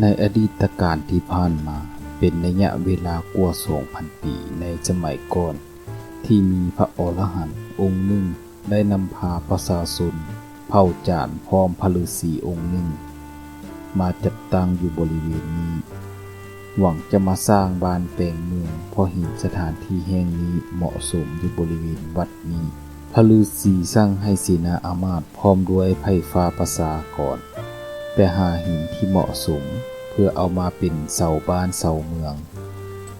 ໃນອະດີດຕະການທີ່ຜ່ານມາ ເປັນໄລຍະເວລາກວ່າສອງພັນປີໃນສະໄໝກ່ອນ ທີ່ມີພະອໍລະຫັນອົງໜຶ່ງໄດ້ນຳພາປະຊາຊົນເຜົ່າຈານ ພ້ອມພະລືສີອົງໜຶ່ງ ມາຈັດຕັ້ງຢູ່ບໍລິເວນນີ້ ຫວັງຈະມາສ້າງບ້ານແປງເມືອງ ເພາະເຫັນສະຖານທີ່ແຫ່ງນີ້ເໝາະສົມຢູ່ບໍລິເວນວັດນີ້. ພະລືສີສັ່ງໃຫ້ເສນາອາມາດ ພ້ອມດ້ວຍໄພຟ້າປະຊາກອນ ໄປຫາຫີນທີ່ເໝາະສົມ ເພື່ອເອົາມາເປັນເສົາບ້ານເສົາເມືອງ.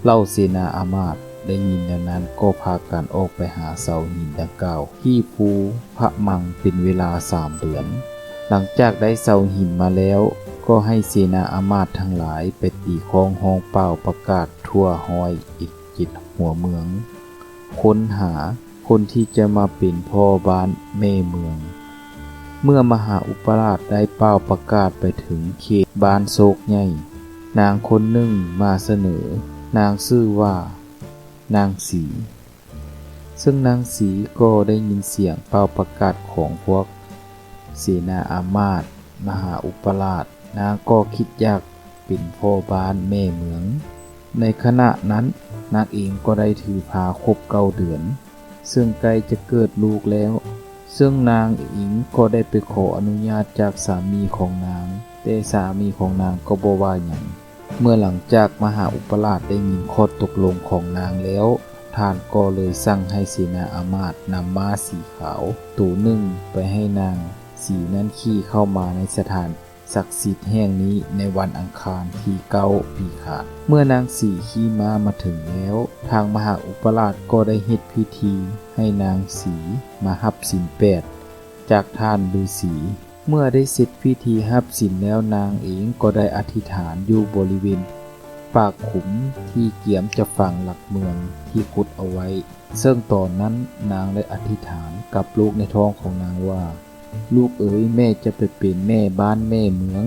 ເຫຼົ່າເສນາອາມາດໄດ້ຍິນແນວນັ້ນ ກໍພາກັນອອກໄປຫາເສົາຫີນດັ່ງກ່າວ ທີ່ພູພະມັງ ເປັນເວລາສາມເດືອນ. ຫຼັງຈາກໄດ້ເສົາຫີນມາແລ້ວ ກໍໃຫ້ເສນາອາມາດທັງຫຼາຍໄປຕີຄ້ອງຮ້ອງປ່າວປະກາດທົ່ວຮ້ອຍເອັດເຈັດຫົວເມືອງ ຄົ້ນຫາຄົນທີ່ຈະມາເປັນພໍ່ບ້ານແມ່ເມືອງ. ເມື່ອມະຫາອຸປະລາດໄດ້ປ່າວປະກາດໄປເຖິງເຂດບ້ານໂຊກໃຫຍ່, ນາງຄົນໜຶ່ງມາສະເໜີ, ນາງຊື່ວ່ານາງສີ. ເຊິ່ງນາງສີກໍໄດ້ຍິນສຽງປ່າວປະກາດຂອງພວກເສນາອາມາດ, ມະຫາອຸປະລາດ, ນາງກໍຄິດຢາກເປັນພໍ່ບ້ານແມ່ເມືອງ. ໃນຂະນະນັ້ນ, ນາງເອງກໍໄດ້ຖືພາຄົບເກົ້າເດືອນ, ເຊິ່ງໃກ້ຈະເກີດລູກແລ້ວ, ເຊິ່ງນາງເອງກໍໄດ້ໄປຂໍອະນຸຍາດຈາກສາມີຂອງນາງ, ແຕ່ສາມີຂອງນາງກໍບໍ່ວ່າຫຍັງ. ເມື່ອຫຼັງຈາກມະຫາອຸປະລາດໄດ້ຍິນຂໍ້ຕົກລົງຂອງນາງແລ້ວ, ທ່ານກໍເລີຍສັ່ງໃຫ້ເສນາອາມາດນຳມ້າສີຂາວໂຕໜຶ່ງໄປໃຫ້ນາງສີນັ້ນຂີ່ເຂົ້າມາໃນສະຖານສັກສິດແຫ່ງນີ້ໃນວັນອັງຄານທີເກົ້າປີຂານ. ເມື່ອນາງສີຂີ່ມ້າມາເຖິງແລ້ວ, ທາງມະຫາອຸປະລາດກໍໄດ້ເຮັດພິທີໃຫ້ນາງສີມາຮັບສິນແປດຈາກທ່ານລືສີ. ເມື່ອໄດ້ເສັດພິທີຮັບສິນແລ້ວ, ນາງເອງກໍໄດ້ອະທິຖານຢູ່ບໍລິເວນປາກຂຸມທີ່ກຽມຈະຝັງຫຼັກເມືອງທີ່ຂຸດເອົາໄວ້, ເຊິ່ງຕອນນັ້ນນາງໄດ້ອະທິຖານກັບລູກໃນທ້ອງຂອງນາງວ່າ, ລູກເອີຍ, ແມ່ຈະໄປເປັນແມ່ບ້ານແມ່ເມືອງ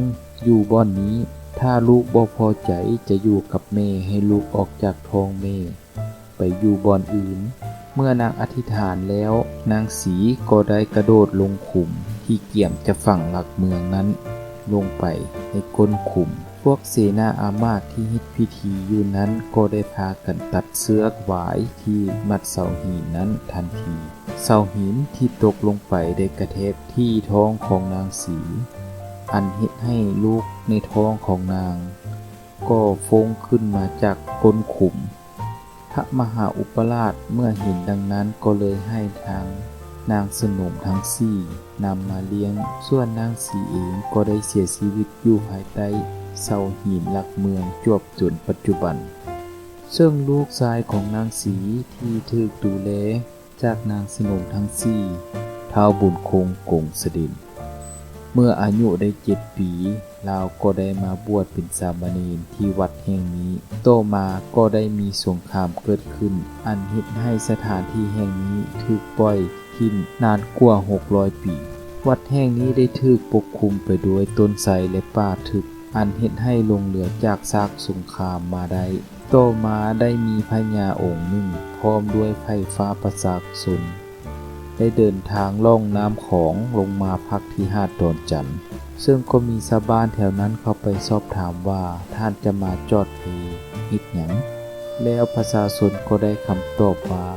ຢູ່ບ່ອນນີ້. ຖ້າລູກບໍ່ພໍໃຈຈະຢູ່ກັບແມ່, ໃຫ້ລູກອອກຈາກທ້ອງແມ່ ໄປຢູ່ບ່ອນອື່ນ. ເມື່ອນາງອະທິຖານແລ້ວ, ນາງສີກໍໄດ້ກະໂດດລົງຂຸມທີ່ກຽມຈະຝັງຫຼັກເມືອງນັ້ນລົງໄປໃນກົ້ນຂຸມ. ພວກເສນາອາມາດທີ່ເຮັດພິທີຢູ່ນັ້ນກໍໄດ້ພາກັນຕັດເຊືອກຫວາຍທີ່ມັດເສົາຫີນນັ້ນທັນທີ. ເສົາຫີນທີ່ຕົກລົງໄປໄດ້ກະແທກທີ່ທ້ອງຂອງນາງສີ, ອັນເຮັດໃຫ້ລູກໃນທ້ອງຂອງນາງກໍຟົ້ງຂຶ້ນມາຈາກກົ້ນຂຸມ. ພະມະຫາອຸປະລາດເມື່ອເຫັນດັ່ງນັ້ນກໍເລີຍໃຫ້ທາງນາງສະໜົມທັງສີ່ນຳມາລ້ຽງ, ສ່ວນນາງສີເອງກໍໄດ້ເສຍຊີວິດຢູ່ພາຍໃຕ້ເສົາຫີນຫຼັກເມືອງຈວບຈົນປັດຈຸບັນ. ເຊິ່ງລູກຊາຍຂອງນາງສີທີ່ຖືກດູແລ ຈາກນາງສະໜົມທັງສີ່ ທ້າວບຸນຄົງກົງສະເດັນ ເມື່ອອາຍຸໄດ້ເຈັດປີ, ລາວກໍໄດ້ມາບວດເປັນສາມະເນນທີ່ວັດແຫ່ງນີ້. ຕໍ່ມາກໍໄດ້ມີສົງຄາມເກີດຂຶ້ນ ອັນເຮັດໃຫ້ສະຖານທີ່ແຫ່ງນີ້ຖືກປ່ອຍຖິ້ມນານກວ່າຫົກຮ້ອຍປີ. ວັດແຫ່ງນີ້ໄດ້ຖືກປົກຄຸມໄປດ້ວຍຕົ້ນໄຊ ແລະ ປ່າທຶບ, ອັນເຮັດໃຫ້ຫຼົງເຫຼືອຈາກຊາກສົງຄາມມາໄດ້. ຕໍ່ມາໄດ້ມີພະຍາອົງໜຶ່ງ ພ້ອມດ້ວຍໄພຟ້າປະຊາຊົນ ໄດ້ເດີນທາງລ່ອງນ້ຳຂອງລົງມາພັກທີ່ຫາດດອນຈັນ, ເຊິ່ງກໍມີຊາວບ້ານແຖວນັ້ນເຂົ້າໄປສອບຖາມວ່າ ທ່ານຈະມາຈອດເພເຮັດຫຍັງ? ແລ້ວປະຊາຊົນກໍໄດ້ຄຳຕອບວ່າ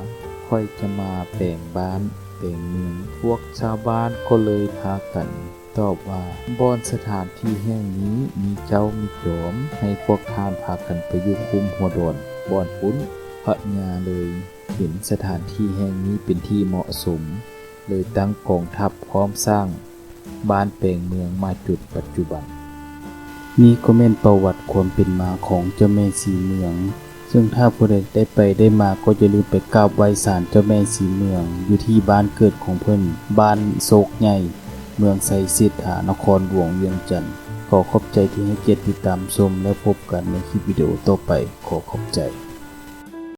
ຂ້ອຍຈະມາແປງບ້ານແປງເມືອງ. ພວກຊາວບ້ານກໍເລີຍພາກັນ ຕອບວ່າ ບ່ອນສະຖານທີ່ແຫ່ງນີ້ມີເຈົ້າມີຈອມ, ໃຫ້ພວກທ່ານພາກັນໄປຢູ່ຄຸ້ມຫົວດອນບ່ອນພຸ້ນ. ພະຍາເລີຍເຫັນສະຖານທີ່ແຫ່ງນີ້ເປັນທີ່ເໝາະສົມ, ເລີຍຕັ້ງກອງທັບພ້ອມສ້າງບ້ານແປງເມືອງມາຈົນປັດຈຸບັນ. ນີ້ກໍແມ່ນປະຫວັດຄວາມເປັນມາຂອງເຈົ້າແມ່ສີເມືອງ. ເຊິ່ງຖ້າຜູ້ໃດໄດ້ໄປໄດ້ມາກໍຢ່າລືມໄປກາບໄຫວ້ສານເຈົ້າແມ່ສີເມືອງ ຢູ່ທີ່ບ້ານເກີດຂອງເພິ່ນ, ບ້ານໂຊກໃຫຍ່, ເມືອງໄຊເສດຖາ, ນະຄອນຫຼວງວຽງຈັນ. ຂໍຂອບໃຈທີ່ໃຫ້ກຽດຕິດຕາມຊົມ ແລ້ວພົບກັນໃນຄລິບວິດີໂອຕໍ່ໄປ. ຂໍຂອບໃຈ.